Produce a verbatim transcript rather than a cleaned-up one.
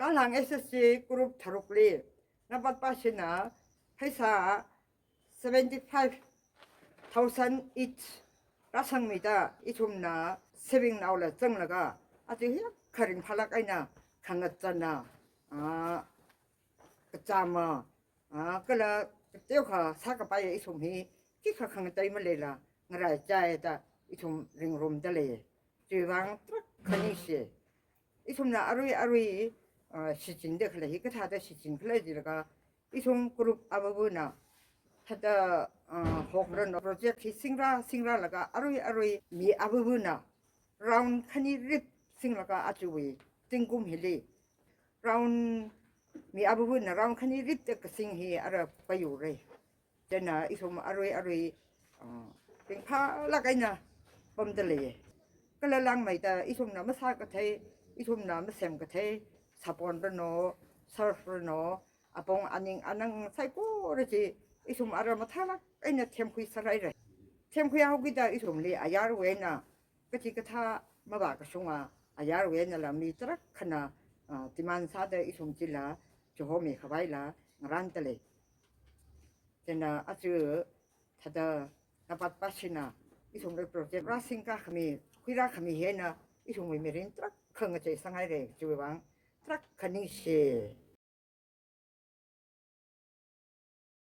Alang S S G group tharukli, napatpashina pheisā seventy-five thousand each rāsangmida ithumna saving naola zanglaga, aja hiyākha ringphālāk eina khangachāna, ah, kachāma, ah, kala teokha sākapai ithum hi khikha khangatei maleila ngaraichai da ithum ringrumda lei. Chiwuivang tarākha ningshi. Ithumna arui arui, ah, shichinda khalei hi kathāda shichinkhala jilaga, ithum group avavana thāda, ah, hokranu project hi singrā singrālaga arui arui mi avavana round khani rip singlaga ajawui zingkum hili round, mi avavana round khani ripda kasing hi ara paiura. Chieina ithum arui arui, ah, ringphālāk eina pamda lei. Kala langmeida ithumna masākathei, ithumna masemkathei, saponranu, serveranu, apong aning anang saikora chi ithum ara mathālāk eina themkhui sāhaira. Themkhui haokida ithumli ayarwui eina kachikathā mavākashunga ayarwui einala mi tarākhana, ah, demand sāda ithum chila chihomi khavaila ngaranda lei. Chieina aja thāda napatpashina ithumwui project rāsingkakhami, khuirākhami hi eina ithumwui mirin tarākha ngachei sanghaira. Chiwuivang tarākha ningshi.